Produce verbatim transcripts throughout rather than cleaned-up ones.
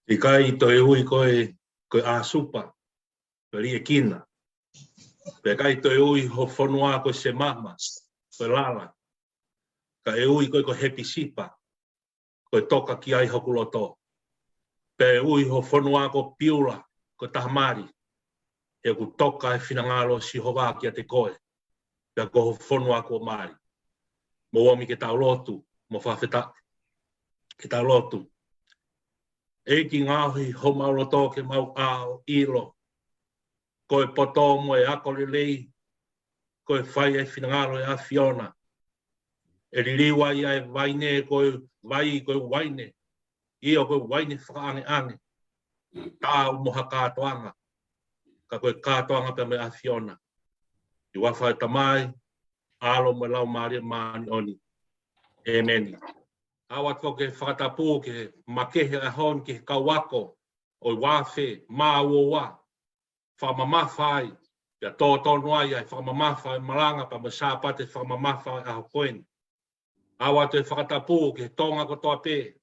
ʻIkai toe ui koe ko e ʻAsupa, ko e Liʻekina. Pea ʻikai toe ui ho fonua ko e Semama, ko e Lala. Ka ʻe ui koe ko e Hepisipa, ko e Toka ki ai hoku loto. Pea ʻe ui ho fonua ko Piula, ko e Tahamali. He ʻoku toka e finangalo ʻo Sihova kiate koe, pea ko ho fonua kuo mali. Mou omi ke tau lotu, mo fakafetaʻi. Ke tau lotu. ʻEiki, ngaohi homau loto ke mau ʻilo ko e poto mo e ako lelei, ko e fai e finangalo ʻo e ʻAfiona. ʻE liliu ai ʻa e vaine ko e vai, ko e uaine, ʻio, ko e uaine fakaʻangeʻange, taau mo ha kātoanga, ka ko e kātoanga pē mo e ʻAfiona. ʻI he huafa ʻo e Tamai, ʻAlo mo e Laumālie Māʻoniʻoni. ʻĒmeni. ʻOatu foki e fakatapu ki he makehe ʻaho ni ki he kau ako ʻo e uaafe mā uaua, fakamamafa ai, pea tōtonu ai ʻa e fakamamafa ʻo e malanga pea mo e Sāpate fakamamafa ʻo e ʻaho ko eni. ʻOatu e fakatapu ki he Tonga kotoa pē,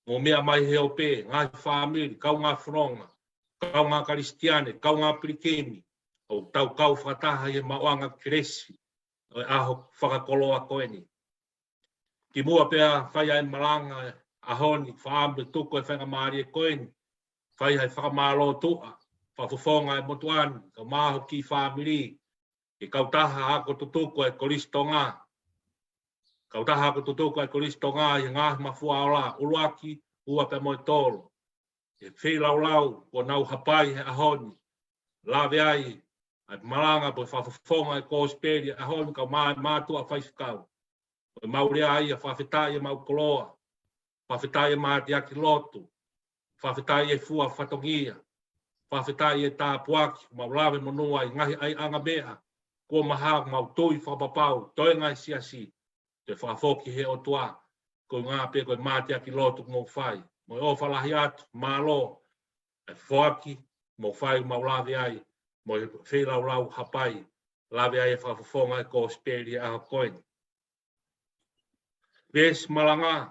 mo e meʻa mai he ope, ngaahi fāmili, kaungā fononga, kaungā Kalisitiane, kaungā pilikimi, ʻoku tau kau fakataha ʻi he maʻuʻanga kelesi ʻo e ʻaho fakakoloa ko eni. Kimuʻa pea fai ʻa e malanga ʻaho ni, fakaʻamu ke tuku e faingamālie ko eni, fai ha fakamālō tuʻa, fakafofonga e motuʻa ni, kae ʻumaʻā hoʻo kiʻi fāmili, ʻi he kautaha ako tutuku ʻa e Kolisi Tonga. Kautaha ako tutuku ʻa e Kolisi Tonga ʻi he ngaahi mafua ola, ʻuluaki, ua pea mo e tolu. ʻI he feilaulau kuo nau hapai he ʻaho ni, lave ai ʻa e malanga pea mo e fakafofonga e kosipeli he ʻaho ni kae ʻumaʻā e mātuʻa faifekau. Ko ʻemau lea ia, fakafetaʻi ʻemau koloa, fakafetaʻi e mateaki lotu, fakafetaʻi e fua fatongia, fakafetaʻi e tāpuaki, mau lave monū ai ngaahi ʻaiʻanga meʻa kuo maha, mau tui fakapapau, toenga e siasi, te fakafoki he ʻOtua, ko e ngaahi pē ko e mateaki lotu mou fai. Mo e ʻofa lahi atu, mālō e foaki mou fai, mau lave ai, mo e feilaulau hapai, lave ai e fakafofonga e kosipeli he ʻaho ko eni. Veesi malanga,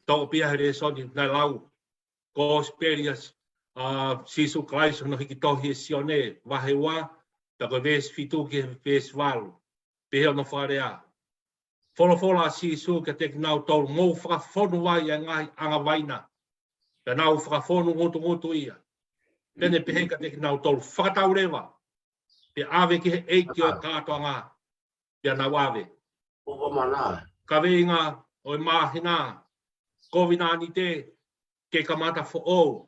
toʻo pē ia he lēsoni naʻe lau, kosipeli ʻa, ʻa Sīsū Kalaisi hono hiki tohi ʻe Sione, vahe ua, pea ko e veesi fitu ki he veesi valu. Pehē hono fakalea: Folofola ʻa Sīsū kiate kinautolu, mou fakafonu vai ʻa e ngaahi ʻanga vaina. Pea nau fakafonu ngutungutu ia. Pea ne pehē kiate kinautolu, fakatau leva, pea ʻave ki he ʻeiki ʻo e kātoanga, pea nau ʻave. Kaveinga ʻo e māhina, kovinānite, ke kamata foʻou.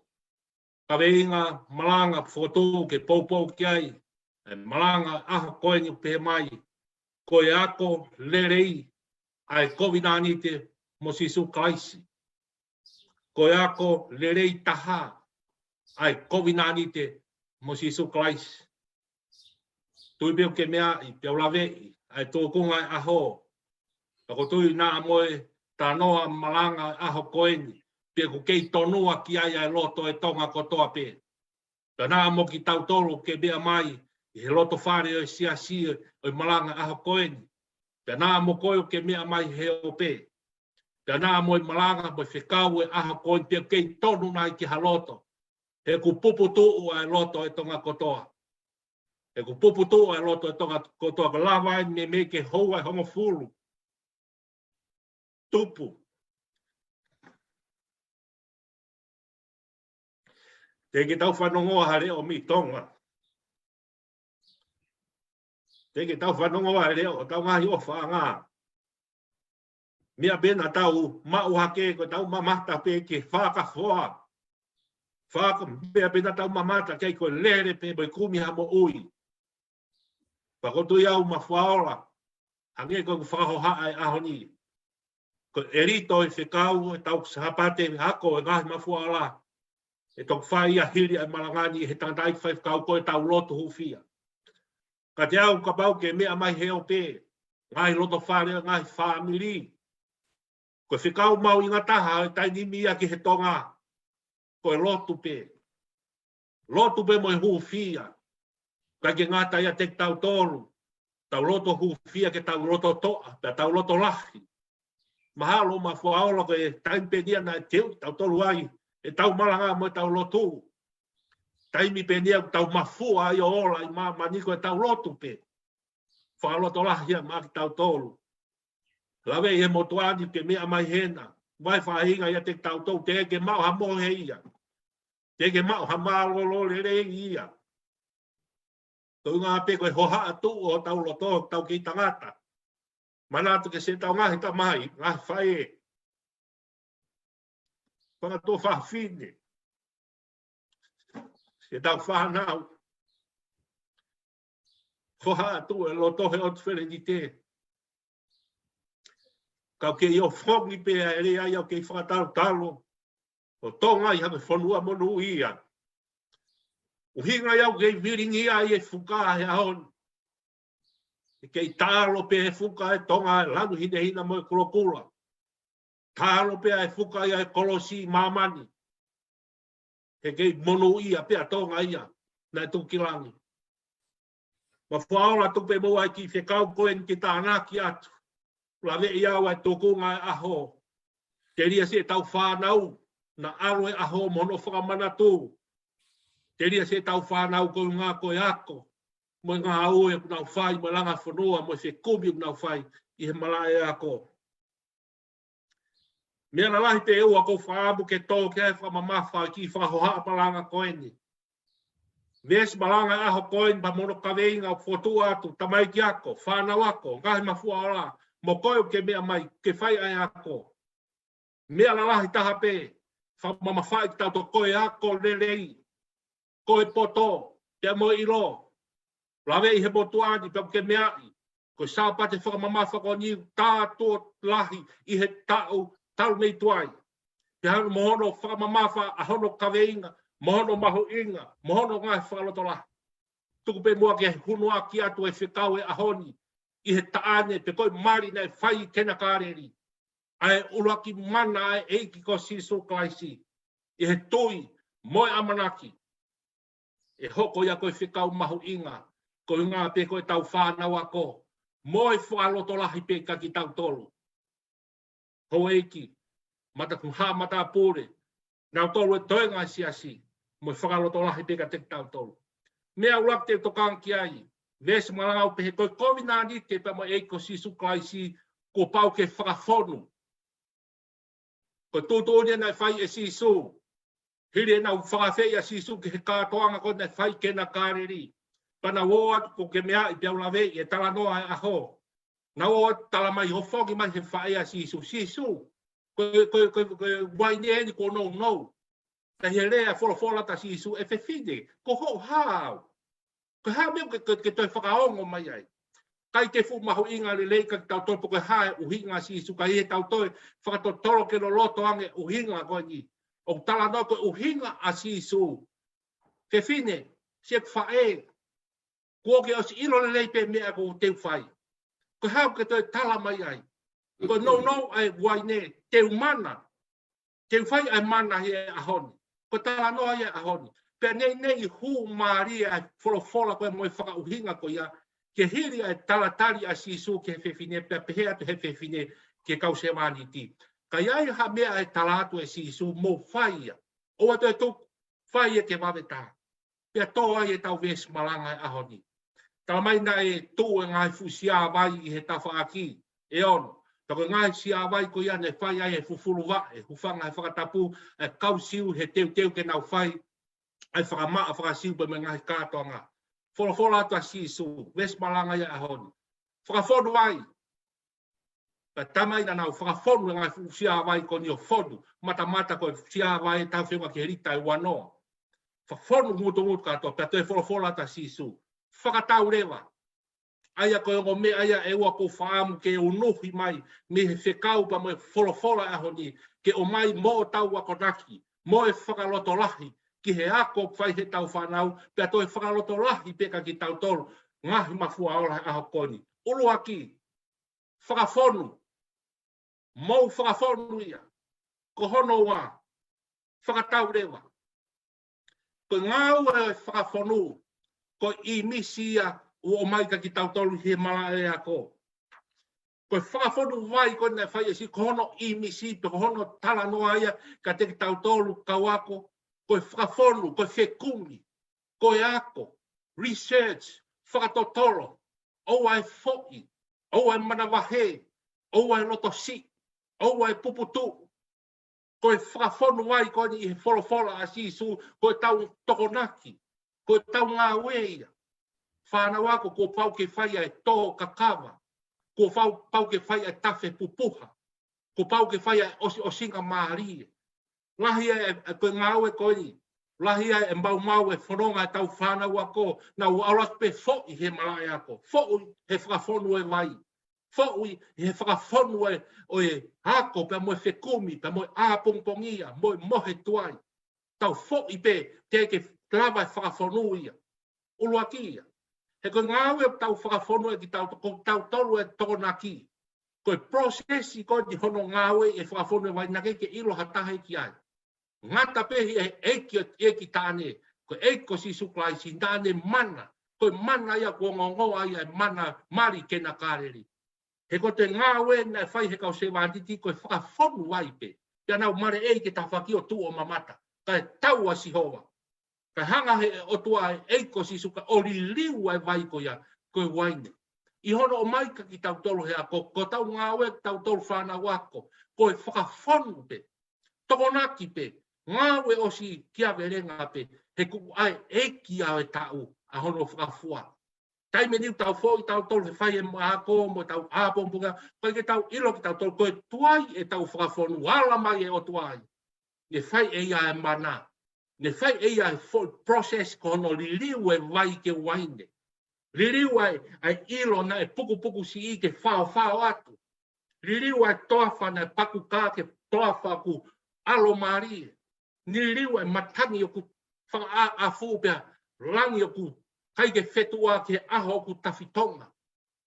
Kaveinga malanga fotu ke poupou ki ai, ʻa e malanga ʻaho ko eni ʻoku pehē mai, ko e ako lelei ʻa e kovinānite mo Sīsū Kalaisi. Ko e ako lelei taha ʻa e kovinānite mo Sīsū Kalaisi. Tui pē ʻoku ke meaʻi, pea u laveʻi ʻa e tūkunga e ʻaho. Pea ʻoku ou tui naʻa mo e talanoa malanga ʻaho ko eni, pea ʻoku kei tonua ki ai ʻa e loto e Tonga kotoa pē. Pea naʻa mo kitautolu ʻoku ke meʻa mai ʻi he loto fale ʻo e siasi ʻo e malanga ʻaho ko eni. Pea naʻa mo koe ʻoku ke meʻa mai he ope. Pea naʻa mo e malanga mo e fekau e ʻaho ko eni, pea ʻoku kei tonu nai ki ha loto. He ʻoku puputuʻu ʻa e loto e Tonga kotoa. He ʻoku puputuʻu ʻa e loto e Tonga kotoa, ko e lava eni mei he hou ʻa e hongofulu. Tupu. Teʻeki ke tau fanongo ha leʻo mei Tonga. Teʻeki ke tau fanongo ha leʻo, tau ngaahi ʻofaʻanga. Meʻa pē naʻa tau maʻu hake ko ʻetau mamata pē ki he fakafoa. Faka-, meʻa pē naʻa tau mamata ki ai ko e lele pē mo e kumi ha moʻui. Pea ʻoku ou tui au Mafua Ola, hangē ko ʻeku fakahohaʻa he ʻaho ni, ko e ʻelito e fekau ʻetau Sāpate ako e ngaahi Mafua Ola, ʻe toki fai ia hili ʻa e malanga ni ʻe he tangataʻeiki faifekau ko ʻetau lotu hūfia. Kiate au kapau ʻoku ke meʻa mai he ope, ngaahi loto fale, ngaahi fāmili, ko e fekau mahuʻinga taha ʻo e taimi ni ia ki he Tonga, ko e lotu pē. Lotu pē mo e hūfia. ʻIkai ke ngata ia kiate kitautolu, tau loto hūfia ke tau loto toʻa, pea tau loto lahi. Mahalo Mafua Ola ko e taimi pē ia naʻe teu tautolu ai ʻetau malanga mo ʻetau lotu. Taimi pē ʻeni ʻoku tau mafua ai ʻo ola ʻi māmani ko ʻetau lotu pē. Fakalotolahi ia maʻa kitautolu. Lave ʻi he motuʻa ni ke meʻa mai hena. Vahe faʻahinga ʻiate kitautolu, teʻeki ke maʻu ha mohe ia. Teʻeki ke maʻu ha mālōlō lelei ia. Koeʻuhinga pē ko e hohaʻa tuʻu ʻo hotau loto, tau kei tangata. Manatu ki siʻetau ngaahi tamai, ngaahi faʻē. Fakatuofāfine. Siʻetau fānau. Hohaʻa tuʻu e loto he ʻOtu Felenite. Kau kei ʻofongi pē ʻa e lea ia ʻoku kei fakatalotalo. ʻO Tonga ʻi ha fonua monūʻia. ʻUhinga ia ʻoku kei vilingi ai e fuka he ʻaho ni. ʻE kei talo pē he fuka e Tonga e lanu hinehina mo e kulokula. Talo pē ʻa e fuka ia e kolosi ʻi māmani. He kei monūʻia pē ʻa Tonga ia, naʻe tuku ki langi. Mafua ola atu pē mo e kiʻi fekau ko eni ke tānaki atu. Laveʻi au ʻa e tukunga e ʻaho. Telia siʻetau fānau, naʻa ʻalu e ʻaho mo hono fakamanatu. Telia siʻetau fānau koeʻuhinga ko e ako. Mo e ngāue ʻoku nau fai, mo e langa fonua, mo e fekumi ʻoku nau fai, ʻi he malaʻe ako. Meʻa lalahi pē ʻoku ou fakaʻamu ke tō ki ai e fakamamafa ki he fakahohaʻa malanga ko eni. Veesi malanga e ʻaho ko eni pea mo hono kaveinga ʻoku fotu atu, tamaiki ako, fānau ako, ngaahi mafua ola, mo koe ʻoku ke meʻa mai, ke fai ʻa e ako. Meʻa lalahi taha pē, fakamamafaʻi kitautolu ko e ako lelei, ko e poto, pea mo e ʻilo. Laveʻi he motuʻa ni pea ʻoku ke meaʻi. Ko e Sāpate fakamamafa ko eni tā tuʻo lahi ʻi he taʻu talu mei tuai. Pea mo hono fakamamafa ʻa hono kaveinga, mo hono mahuʻinga, mo hono ngaahi fakalotolahi. Tuku pē muʻa ke hunuaki atu e fekau e ʻaho ni, ʻi he taʻane pe ko e mali naʻe fai ʻi Kena Kāleli. ʻA e ʻuluaki mana ʻa e ʻEiki ko Sīsū Kalaisi. ʻI he tui, mo e ʻamanaki. ʻE hoko ia ko e fekau mahuʻinga, koeʻuhinga pē ko ʻetau fānau ako, mo e fakalotolahi pē kia kitautolu. Houʻeiki, mataku hā matāpule, nautolu e toenga siasi, mo e fakalotolahi pē kiate kitautolu. Meʻa ʻuluaki te u tokanga ki ai, veesi malanga ʻoku pehē ko e kovinānite pea mo e ʻEiki ko Sīsū Kalaisi, kuo pau ke fakafonu. Ko e tuʻutuʻuni naʻe fai ʻe Sīsū. Hili ʻenau fakaafeʻi ʻa Sīsū ki he kātoanga ko ē naʻe fai ʻi Kena Kāleli. Pea naʻa nau ō atu ʻoku ke meaʻi pea u laveʻi e talanoa e ʻaho. Naʻa nau ō atu talamai ʻoku ʻofongi mai he faʻē ʻa Sīsū. Sīsū, ko, ko, ko, ko e uaine eni kuo nounou. Pea ʻi he lea folofola atu ʻa Sīsū, ʻe fefine, ko hoʻo hā au. Ko e hā e meʻa ke, ke, ke toe fakaongo mai ai. ʻIkai ke fuʻu mahuʻinga lelei kia kitautolu pe ko e hā e ʻuhinga ʻa Sīsū, ka ʻi heʻetau toe fakatotolo ke loloto ange ʻuhinga ko eni. ʻOku talanoa ko e ʻuhinga ʻa Sīsū. Fefine, siʻeku faʻē, kuo ke ʻosi ʻilo lelei pē meʻa ʻoku te u fai. Ko e hā ʻoku ke toe tala mai ai. Ko e nounou ʻa e uaine, te u mana. Te u fai ʻa e mana he ʻaho ni. Ko e talanoa ia ʻaho ni. Pea neʻineʻi hū mālie ʻa e folofola ko ē mo e fakaʻuhinga ko ia, ke hili ʻa e talatali ʻa Sīsū ki he fefine, pea pehē atu he fefine ki he kau sevāniti. Ka ʻi ai ha meʻa ʻe tala atu ʻe Sīsū mou fai ia. ʻOua toe tuku, fai ia ke vave taha. Pea tō ai ʻetau veesi malanga e ʻaho ni. Talamai naʻe tuʻu e ngaahi fuʻu siavai ʻi he tafaʻaki ʻe ono. Pea ko e ngaahi siavai ko ia naʻe fai ai e fufulu vaʻe, hūfanga he fakatapu, e kau Siu he teuteu ke nau fai, ʻa e fakamaʻa faka-Siu pea mo e ngaahi kātoanga. Folofola atu ʻa Sīsū, veesi malanga ia e ʻaho ni. Fakafonu ai, pea talamai naʻa nau fakafonu e ngaahi fuʻu siavai ko eni ʻo fonu, matamata ko e siavai ʻe taha feʻunga ki he lita ʻe uanoa. Fakafonu ngutungutu kātoa, pea toe folofola atu ʻa Sīsū. Fakatau leva. ʻA ia ko e ongo meʻa ia ʻe ua ʻoku ou fakaʻamu ke unuhi mai, mei he fekau pea mo e folofola e ʻaho ni, ke ʻomai mo hotau akonaki, mo e fakalotolahi, ki he ako ʻoku fai heʻetau fānau, pea toe fakalotolahi pē kia kitautolu, ngaahi mafua ola he ʻaho ko eni. ʻUluaki, fakafonu. Mou fakafonu ia. Ko hono ua, fakatau leva. Ko e ngāue ʻo e fakafonu, ko e ʻīmisi ia ʻoku ʻomai kia kitautolu he malaʻe ako. Ko e fakafonu vai ko ē naʻe fai ʻe Sīsū, ko hono ʻīmisi, pe ko hono talanoa ia kiate kitautolu kau ako, ko e fakafonu, ko e fekumi, ko e ako, research, fakatotolo, ʻoua ʻe foʻi, ʻoua ʻe manavahē, ʻoua ʻe loto siʻi, ʻoua ʻe puputuʻu. Ko e fakafonu vai ko eni ʻi he folofola ʻa Sīsū, ko e tau tokonaki, ko e tau ngāue ia. Fānau ako, kuo pau ke fai ʻa e tō kakava, kuo pau, pau ke fai ʻa e tafe pupuha, kuo pau ke fai ʻa e ʻosiʻosinga mālie. Lahi ʻa e, ʻa e, ko e ngāue ko eni, lahi ʻa e maumau e fononga e tau fānau ako, naʻa nau ʻalu atu pē foʻi he malaʻe ako, foʻi he fakafonu e vai, foʻi he fakafonu e, ʻo e ako pea mo e fekumi, pea mo e ʻāpongipongia, mo e mohe tuai. Tau foʻi pē, teʻeki ke lava e fakafonu ia. ʻUluaki ia. He ko e ngāue ʻoku tau fakafonu ʻe kitautolu, ko kitautolu e tokonaki. Ko e process ko eni hono ngāue e fakafonu e vai, naʻe ʻikai ke ʻilo ha taha ki ai. Ngata pē ʻi he ʻEiki ʻo e ʻEiki, taʻane, ko e ʻEiki ko Sīsū Kalaisi, taʻane mana, ko e mana ia kuo ongoongoa ai e mana mali Kena Kāleli. He ko e ngāue naʻe fai he kau sevāniti ko e fakafonu vai pē. Pea nau maleʻei ke tafaki ʻo tuʻu ʻo mamata. Kae tau ʻa Sihova. Kae hanga he ʻOtua ʻa e ʻEiki ko Sīsū Kalaisi ʻo liliu ʻa e vai ko ia, ko e uaine. ʻI hono ʻomai kia kitautolu he ako, ko e tau ngāue kitautolu fānau ako, ko e fakafonu pē, tokonaki pē, ngāue ʻosikiavelenga pē, he kuo ʻai ʻe he ʻEiki ʻa e taʻu ʻa hono fakafua. Taimi ni ʻoku tau foʻi tautolu he fai e ako mo e tau ʻāpongipongia, ʻikai ke tau ʻilo kitautolu ko e tuai e tau fakafonu, ala mai e ʻOtua ai. Ne fai ʻe ia e mana. Ne fai ʻe ia e foʻi process ko hono liliu e vai ke uaine. Liliu ʻa e, ʻa e ʻilo naʻe pukupuku siʻi ke faofao atu. Liliu ʻa e toafa naʻe paku kā ke toafa ʻoku ʻalomālie. Liliu ʻa e matangi ʻoku fakaʻaʻafu pea langi ʻoku ʻikai ke fetuʻu ki he ʻaho ʻoku tafitonga.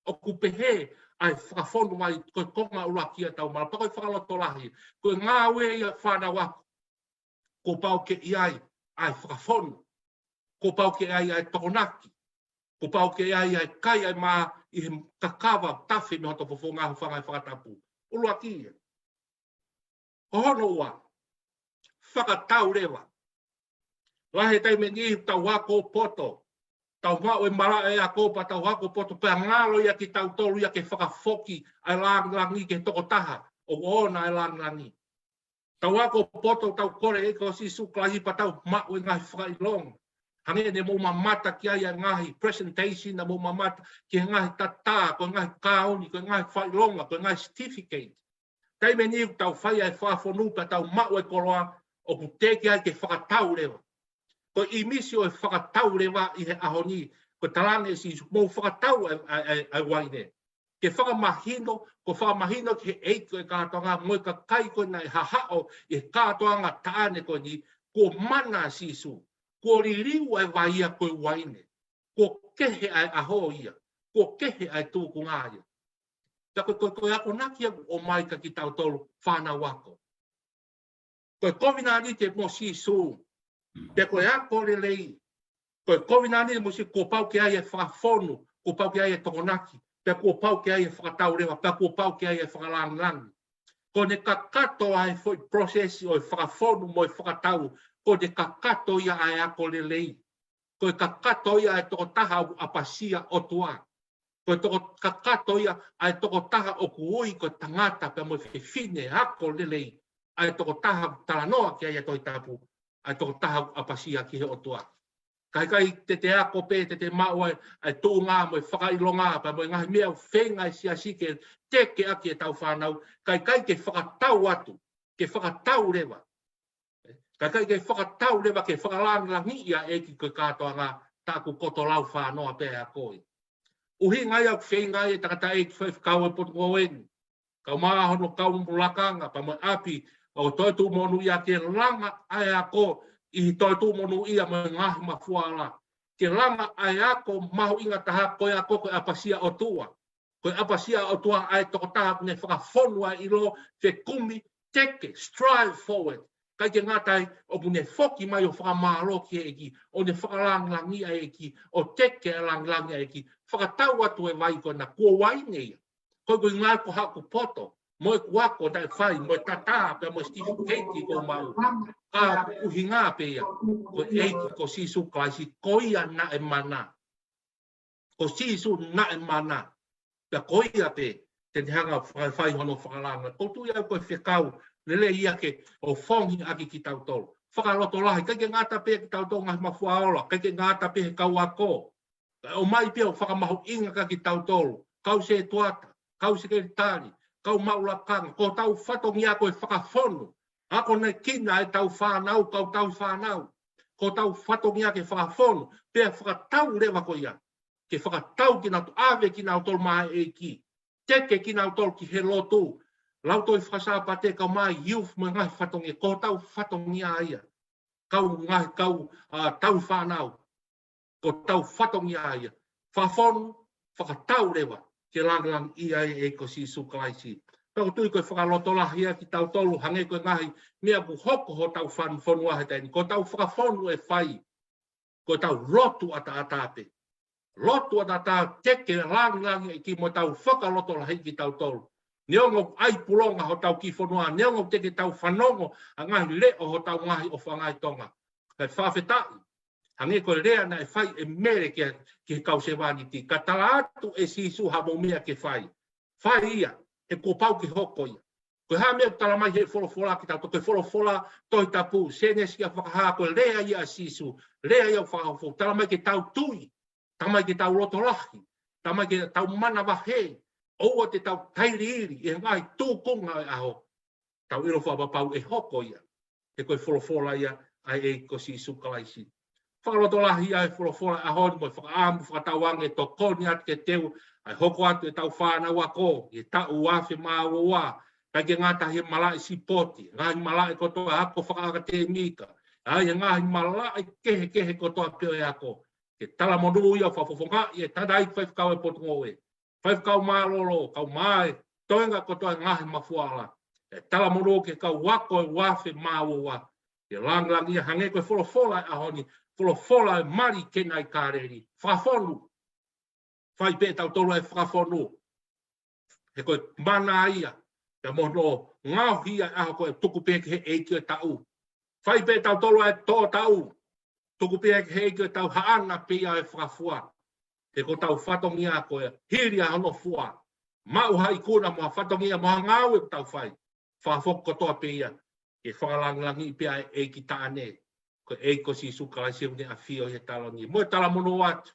ʻOku pehē ʻa e fakafonu vai, ko e konga ʻuluaki ʻa e tau mala, pea ko e fakalotolahi, ko e ngāue ia fānau ako. Kuo pau ke ʻi ai ʻa e fakafonu. Kuo pau ke ʻi ai ʻa e tokonaki. Kuo pau ke ʻi ai ʻa e kai ʻa e mā ʻi he kakava tafe mei hoto fofonga, hūfanga he fakatapu. ʻUluaki ia. Ko hono ua, fakatau leva. Lahi e taimi ʻe niʻihi ʻoku tau ako poto, tau maʻu e malaʻe ako pea tau ako poto, pea ngalo ia kia kitautolu ia ke fakafoki ʻa e langilangi ki he tokotaha ʻoku ʻoʻona ʻa e langilangi. Tau ako poto, tau kole ʻEiki ko Sīsū Kalaisi pea tau maʻu e ngaahi fakaʻilonga. Hangē ne mou mamata ki ai ʻa e ngaahi presentation, naʻa mou mamata ki he ngaahi tatā, ko e ngaahi kauni, ko e ngaahi fakaʻilonga, ko e ngaahi certificate. Taimi ʻe niʻihi ʻoku tau fai ʻa e fakafonu pea tau maʻu e koloa, ʻoku teʻeki ai ke fakatau leva. Ko e ʻīmisi ʻo e fakatau leva ʻi he ʻaho ni, ko e talaange ʻe Sīsū, mou fakatau ʻa e, ʻa e, ʻa e, ʻa e uaine. Ke fakamahino, ko e fakamahino ki he ʻeiki ʻo e kātoanga mo e kakai ko ē naʻe hahaʻo ʻi he kātoanga taʻane ko eni, kuo mana ʻa Sīsū, kuo liliu ʻa e vai ia ko e uaine, kuo kehe ʻa e ʻaho ia, kuo kehe ʻa e tūkunga ia. Pea ko e, ko e, ko e akonaki ia ʻoku ʻomai kia kitautolu fānau ako. Ko e kovinānite mo Sīsū, pea ko e ako lelei. Ko e kovinānite mo Sīsū, kuo pau ke ʻi ai e fakafonu, kuo pau ke ʻi ai e tokonaki, pea kuo pau ke ʻi ai e fakatau leva, pea kuo pau ke ʻi ai e fakalangilangi. Ko ʻene kakato ʻa e foʻi process ʻo e fakafonu mo e fakatau, ko ʻene kakato ia ʻa e ako lelei. Ko e kakato ia ʻa e tokotaha ʻoku ʻapasia ʻOtua. Ko e toko-, kakato ia ʻa e tokotaha ʻoku ui ko e tangata pea mo e fefine ako lelei. ʻA e tokotaha ʻoku talanoa ki ai ʻa e Tohi Tapu, ʻa e tokotaha ʻoku ʻapasia ki he ʻOtua. Kae ʻikai te te ako pē, te te maʻu ʻa e, ʻa e tuʻunga mo e fakaʻilonga pea mo e ngaahi meʻa ʻoku feinga e siasi ke teke ʻaki e tau fānau, kae ʻikai ke fakatau atu, ke fakatau leva. Kae ʻikai ke fakatau leva ke fakalangilangiʻi ʻa e ʻeiki ko e kātoanga, tā ʻoku koto lau fānoa pē ʻa e ako ia. ʻUhinga ia ʻoku feinga ai e tangataʻeiki faifekau e potungāue ni, kae ʻumaʻā hono kau lakanga pea mo e ʻapi ʻo e toetuʻu monūʻia ke langa ʻa e ako ʻi he toetuʻu monūʻia mo e ngaahi mafuaʻala. Ke langa ʻa e ako mahuʻinga taha, ko e ako ko e ʻapasia ʻOtua. Ko e ʻapasia ʻOtua ʻa e tokotaha ʻoku ne fakafonu ʻa e ʻilo, fekumi, teke, strive forward. ʻIkai ke ngata ai, ʻoku ne foki mai ʻo fakamālō ki he ʻEiki, ʻo ne fakalangilangiʻi ʻa e ʻEiki, ʻo teke ʻa e langilangi ʻa e ʻEiki, fakatau atu e vai ko ena kuo uaine ia. Ko e ʻuhinga ko haʻaku poto, mo ʻeku ako naʻe fai, mo e tatā, pea mo e certificate kuo u maʻu. Ka ko e ʻuhinga pē ia, ko e ʻEiki ko Sīsū Kalaisi, ko ia naʻe mana. Ko Sīsū naʻe mana. Pea ko ia pē, te ne hanga ʻo fai, fai hono fakalanga. ʻOku ou tui au ko e fekau lelei ia ke ʻofongi ʻaki kitautolu. Fakalotolahi, ʻikai ke ngata pē kitautolu ngaahi mafua ola, ʻikai ke ngata pē he kau ako. Ka ʻomai pē ʻo fakamahuʻinga kia kitautolu, kau setuata, kau sekelitali, kau maʻu lakanga, ko hotau fatongia ko e fakafonu. Akonekina ʻetau fānau, kau tauhi fānau. Ko hotau fatongia ke fakafonu, pea fakatau leva ko ia. Ke fakatau kinautolu, ʻave kinautolu maʻa e ʻEiki. Teke kinautolu ki he lotu. Lautohi Fakasāpate kae ʻumaʻā e youth mo e ngaahi fatongia. Ko hotau fatongia ia. Kau ngaahi, kau, ʻa, tauhi fānau. Ko hotau fatongia ia. Fakafonu, fakatau leva, ke langilangiʻia ai e ʻEiki ko Sīsū Kalaisi. Pea ʻoku ou tui ko e fakalotolahi ia kitautolu, hangē ko e ngaahi meʻa ʻoku hoko hotau fan-, fonua he taimi ni. Ko hotau fakafonu ʻe fai. Ko ʻetau lotu ʻataʻatā pē. Lotu ʻataʻatā, teke langilangi e ʻEiki mo ʻetau fakalotolahi kitautolu. Neongo ʻai pulonga hotau kiʻi fonua, neongo teʻeki ke tau fanongo ʻa e ngaahi leʻo hotau ngaahi ʻofaʻanga ʻi Tonga. Kae fakafetaʻi. Hangē ko e lea naʻe fai ʻe Mele ki he, ki he kau sevāniti. Ka tala atu ʻe Sīsū ha mo e meʻa ke fai. Fai ia, he kuo pau ke hoko ia. Ko e hā e meʻa ʻoku tala mai he folofola kitautolu, ko e folofola Tohi Tapu, Sēnesi kia Fakahā, ko e lea ia ʻa Sīsū, lea ia ʻo fakahoko, tala mai ke tau tui, tala mai ke tau loto lahi, tala mai ke tau manavahē, ʻoua te tau tailiili ʻi he ngaahi tūkunga ʻo e ʻaho. Tau ʻilo fakapapau ʻe hoko ia. He ko e folofola ia ʻa e ʻEiki ko Sīsū Kalaisi. Fakalotolahi ʻa e folofola ʻaho ni mo e fakaʻamu fakatauange tokoni atu ke teu ʻa e hoko atu ʻetau fānau ako ʻi he taʻu ua afe mā ua ua, ʻikai ke ngata he malaʻe sipoti, ngaahi malaʻe kotoa ako fakaʻakatēmika, ʻa e ngaahi malaʻe kehekehe kotoa pē ʻo e ako, ke talamonū ia ʻo fakafofongaʻi e tangataʻeiki faifekau ʻo e potungāue, faifekau mālōlō, kau mai, toenga kotoa e ngaahi mafua ola. ʻE talamonū ki he kau ako ʻe ua afe mā ua ua. Ke langilangiʻia hangē ko e folofola ʻo e ʻaho ni, folofola ʻo e mali ki he ngaahi Kāleli. Fakafonu. Fai pē ʻe tautolu e fakafonu. He ko e mana ia, pea mo hono ngaohi ʻa e ʻaho ko ē, tuku pē ki he ʻEiki ʻo e taʻu. Fai pē ʻe tautolu e toʻo taʻu. Tuku pē ki he ʻEiki ʻo e taʻu, haʻana pē ia e fakafua. He ko hotau fatongia ko ia, hili ʻa hono fua. Maʻu ha ikuna mo ha fatongia mo ha ngāue ʻoku tau fai. Fakafoki kotoa pē ia ke fakalangilangiʻi pē ʻa e ʻEiki taʻane. Ko e ʻEiki ko Sīsū Kalaisi ʻoku ne ʻafio ʻi he taloni. Mo e talamonū atu.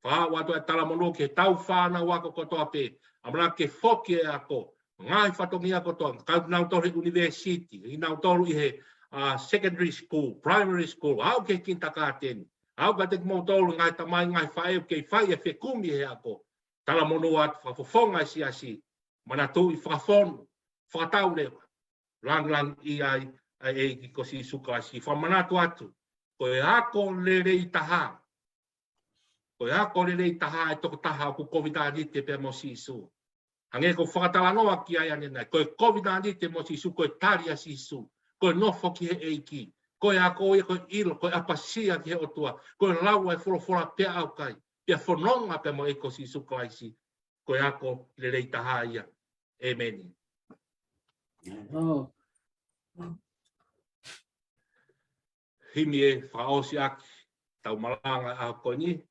Fakaaʻu atu e talamonū ki heʻetau fānau ako kotoa pē. ʻAmanaki ke foki e ako. Ngaahi fatongia kotoa. Kau kinautolu he university. Kinautolu ʻi he, ʻa, secondary school, primary school. Aʻu ki he kinitakāteni. Aʻu kiate kimoutolu ngaahi tamai, ngaahi faʻē ʻoku kei fai e fekumi he ako. Talamonū atu, fakafofonga e siasi. Manatuʻi, fakafonu. Fakatau leva. Langilangiʻia ai ʻa e ʻEiki ko Sīsū Kalaisi. Fakamanatu atu, ko e ako lelei taha. Ko e ako lelei taha ʻa e tokotaha ʻoku kovinānite pea mo Sīsū. Hangē ko e fakatalanoa ki ai ʻanenai. Ko e kovinānite mo Sīsū, ko e tali ʻa Sīsū. Ko e nofo ki he ʻEiki. Ko e ako ia, ko e ʻilo, ko e ʻapasia ki he ʻOtua. Ko e lau ʻa e folofola pea ʻaukai. Pea fononga pea mo e ʻEiki ko Sīsū Kalaisi. Ko e ako lelei taha ia. ʻĒmeni. ʻĒmeni. Himi ē fakaʻosi ʻaki ʻetau malanga ʻaho ko eni.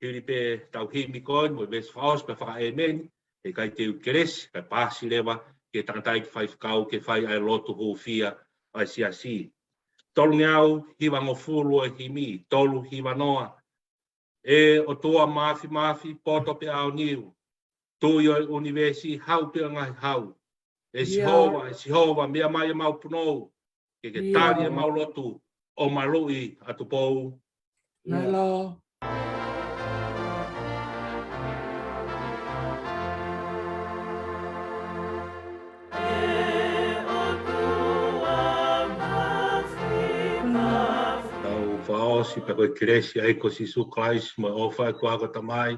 Hili pē ʻetau himi ko eni mo e veesi fakaʻosi pea fakaʻēmeni. He ʻikai te u kelesi, kae pasi leva ki he tangataʻeiki faifekau ke fai ʻa e lotu hūfia ʻa e siasi. Tolungeau hivangofulu ʻo e himi, tolu hiva noa. ʻE ʻOtua Māfimafi, poto pea ʻaoniu, Tuʻi ʻo e ʻunivēsi, Hau pea ʻo e ngaahi hau. ʻE Sihova, ʻe Sihova, meʻa mai ʻemau punou, ke ke tali ʻemau lotu, ʻo maluʻi ʻa Tupou. Tau fakaʻosi pea ko e kelesi ʻa e ʻEiki ko Sīsū Kalaisi, mo e ʻofa ʻa e ʻOtua ko e Tamai,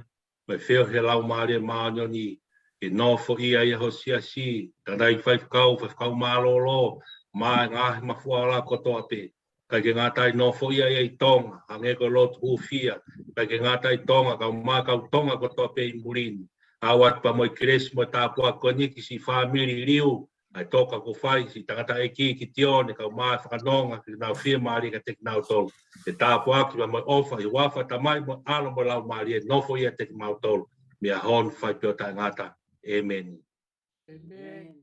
mo e feohi ʻa e Laumālie Māʻoniʻoni, ke nofoʻia ʻa ho siasi, tangataʻeiki faifekau, faifekau mālōlō, mo e ngaahi mafua ola kotoa pē. ʻIkai ke ngata ai, nofoʻia ʻa Tonga, hangē ko e lotu hūfia, ʻikai ke ngata ai Tonga, kae ʻumaʻā e kau Tonga kotoa pē ʻi muli ni. ʻAu atu pea mo e kelesi mo e tāpuaki ko eni ki siʻi fāmili Liu, ʻa e toka kuo fai, siʻi tangataʻeiki Kitione, kae ʻumaʻā e fakanonga ke nau fiemālie kiate kinautolu. Ke tāpuaki pea mo e ʻofa, ʻi he huafa ʻo e Tamai mo e ʻAlo mo e Laumālie, nofoʻia ʻiate kimautolu mei he ʻaho ni ʻo fai pē ʻo taʻengata. ʻĒmeni. ʻĒmeni.